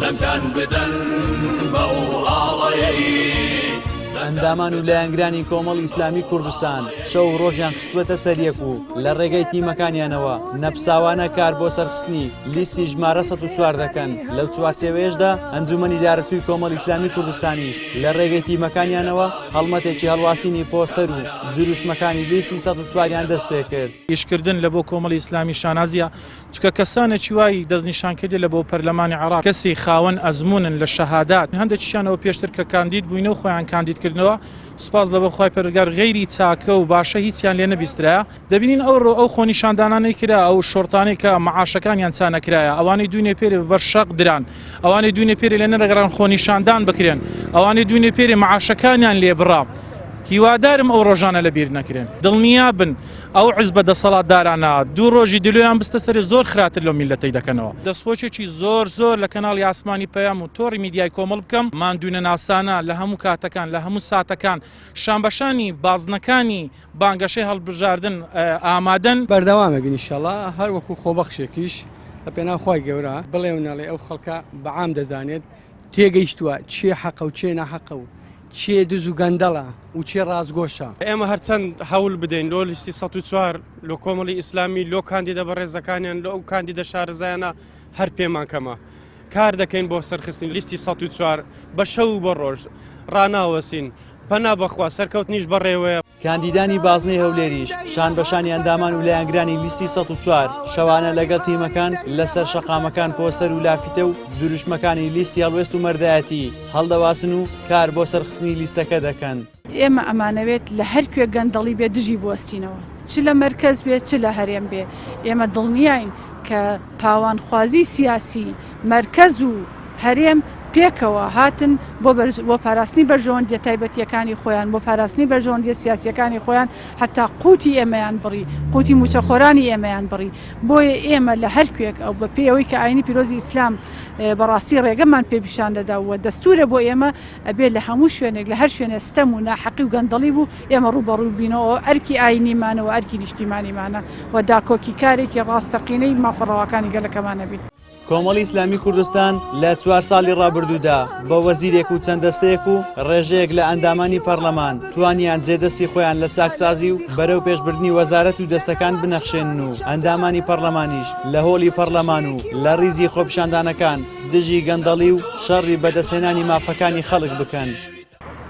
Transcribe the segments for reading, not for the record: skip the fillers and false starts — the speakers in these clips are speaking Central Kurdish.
دەنگتان بدەن بەو ئاڵایەی. ئەندامان و لایەنگرانی کۆمەڵی ئیسلامی کوردستان شەو و ڕۆژیان خستووەتە سەر یەک و لە ڕێگەی تیمەکانیانەوە نەپساوانە کار بۆ سەرخستنی لیستی ژمارە 104 دەکەن. لەو چوارچێوەیەشدا ئەنجومەنی دارەتووی کۆمەڵی ئیسلامی کوردستانیش لە ڕێگەی تیمەکانیانەوە هەڵمەتێکی هەڵواسینی پۆستەر و دروشمەکانی لیستی 104یان دەست پێکرد. ئیشکردن لە بۆ کۆمەڵی ئیسلامی شانازیە، چونکە کەسانێکی وای دەستنیشانکردی لە بۆ پەرلەمانی عێراق کەسی خاوەن ئەزموونن لە شەهادات، هەندێکیشیان ئەوە پێشتر کە کاندید بووینە و خۆیان کاندید کردنەوە، سوپاس لە بۆ خوای پەروەردگار غەیری چاکە و باشە هیچیان لێ نەبیسترایە. دەبینین ئەوڕۆ ئەو خۆنیشاندانانەی کرا، ئەو شۆرتانەی کە مەعاشەکانیان چا نەکرایە، ئەوانەی دوینێ پێرێ بەر شەق دران، ئەوانەی دوینێ پێرێ لێ نەدەگەڕان خۆنیشاندان بکرێن، ئەوانەی دوینێ پێرێ مەعاشەکانیان لێ بڕا. هیوادارم ئەو ڕۆژانە لە بیر نەکرێن. دڵنیا بن ئەو حزبە دەسەڵاتدارانە دوو ڕۆژی دلۆیان بستە سەرێ زۆر خراتر لەو میللەتەی دەکەنەوە. دەستخۆشێکی زۆر زۆر لە کەناڵی ئاسمانی پەیام و تۆڕی میدیای کۆمەڵ بکەم، ماندوونەناسانە لە هەموو کاتەکان لە هەموو ساتەکان شانبەشانی بازنەکانی بانگەشەی هەڵبژاردن ئامادەن. بەردەوام ئەبین ئیشەڵا هەر وەکو خۆبەخشێکیش لە پێناو خوای گەورە بڵێ و نەڵێ ئەو خەڵکە بە عام دەزانێت تێگەیشتووە کێ حەقە و کێ ناحەقە و کێ دز و گەندەڵە و کێ ڕاستگۆشە. ئێمە هەرچەند هەول بدەین لۆ لیستی 104 لۆ کۆمەڵی ئیسلامی لۆ کاندیدە بەڕێزەکانیان لۆ ئەو کاندیدە شارەزایانە هەر پێمان کەمە. کار دەکەین بۆ سەرخستنی لیستی 104 بە شەو و بە ڕۆژ ڕاناوەسین. پەنا بەخوا سەرکەوتنیش بەڕێوەیە. کاندیدانی بازنەی هەولێریش شان بەشانی ئەندامان و لایەنگرانی لیستی 104 شەوانە لەگەڵ تیمەکان لەسەر شەقامەکان پۆستەر و لافیتە و دروشمەکانی لیستی هەڵوێست و مەردایەتی هەڵدەواسن و کار بۆ سەرخستنی لیستەکە دەکەن. ئێمە ئەمانەوێت لە هەر کوێ گەندەڵی بێت دژی بوەستینەوە، چ لە مەرکەز بێت چ لە هەرێم بێ، ئێمە دڵنیاین کە پاوانخوازی سیاسی مەرکەز و هەرێم پێکەوە هاتن بۆ بۆ پاراستنی بەرژەوەندیە تایبەتیەکانی خۆیان، بۆ پاراستنی بەرژەوەندیە سیاسیەکانی خۆیان، حەتا قوتی ئێمەیان بڕی، قوتی موچەخۆرانی ئێمەیان بڕی. بۆیە ئێمە لە هەر کوێک ئەو بە پێی ئەوەی کە ئاینی پیرۆزی ئیسلام بەڕاستی ڕێگەمان پێ پیشان دەدا و دەستورە بۆ ئێمە، ئەبێ لە هەموو شوێنێک لە هەر شوێنێ ستەم و ناحەقی و گەندەڵی بوو ئێمە ڕووبەڕووی بینەوە، ئەرکی ئاینیمانە و ئەرکی نیشتیمانیمانە و داکۆکیکارێکی ڕاستەقینەی مافە ڕەواکانی گەلەکەمانە بین. کۆمەڵی ئیسلامی کوردستان لە چوار ساڵی ڕابردوودا بە وەزیرێک و چەند دەستەیەک و ڕێژەیەک لە ئەندامانی پەڕلەمان توانیان جێدەستی خۆیان لە چاکسازی و بەرەو پێشبردنی وەزارەت و دەستەکان بنەخشێنن و ئەندامانی پەڕلەمانیش لە هۆڵی پەڕلەمان و لە ڕیزی خۆپیشاندانەکان دژی گەندەڵی و شەڕی بەدەستهێنانی مافەکانی خەڵک بکەن.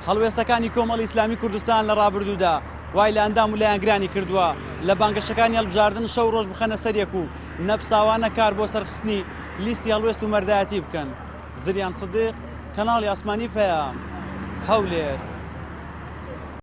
هەڵوێستەکانی کۆمەڵی ئیسلامی کوردستان لە ڕابردوودا وای لە ئەندام و لایەنگرانی کردووە لە بانگەشەکانی هەڵبژاردن شەو ڕۆژ بخەنە سەر یەک و نەپساوانە کار بۆ سەرخستنی لیستی هەڵوێست و مەردایەتی بکەن. زریان سدیق، کەناڵی ئاسمانی پەیام، هەولێر.